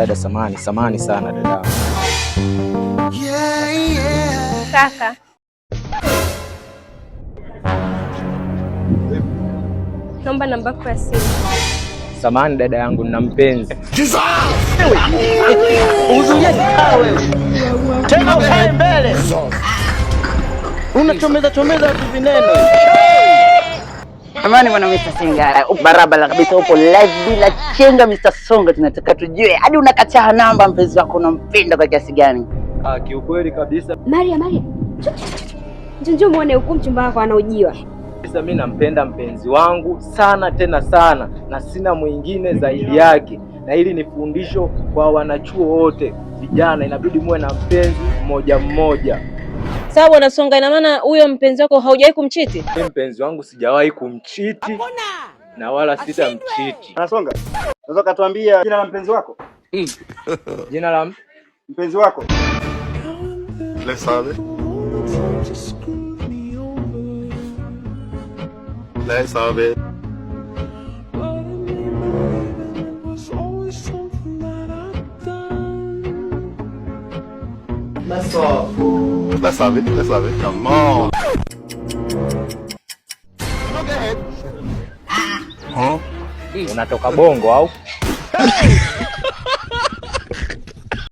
Dada samahani, samahani sana dada. Kaka, naomba namba yako ya simu. Samahani dada yangu, nina mpenzi. Uzulie kikao wewe. Tena ukae mbele. Unachomeza chomeza watu vineno. Amani bwana Mr. Singara, barabara kabisa, upo live bila chenga. Mr. Songa, tunataka tujue hadi unakataa namba, mpenzi wako unampenda kwa kiasi gani? Ah, kiukweli kabisa. Maria, Maria, njoo njoo muone huku mchumba wako anaojiwa. Kabisa mimi nampenda mpenzi wangu sana tena sana, na sina mwingine zaidi yake, na hili ni fundisho kwa wanachuo wote vijana, inabidi muwe na mpenzi mmoja mmoja. Sawa bwana Songa, ina maana huyo mpenzi wako haujawahi kumchiti? Mimi mpenzi wangu sijawahi kumchiti na wala sitamchiti. Anasonga, unaweza ukatuambia jina la mpenzi wako? Jina la mpenzi wako? Le sabe. Le sabe. Le sabe, le sabe. Come on. Go ahead. Huh? Unatoka Bongo au?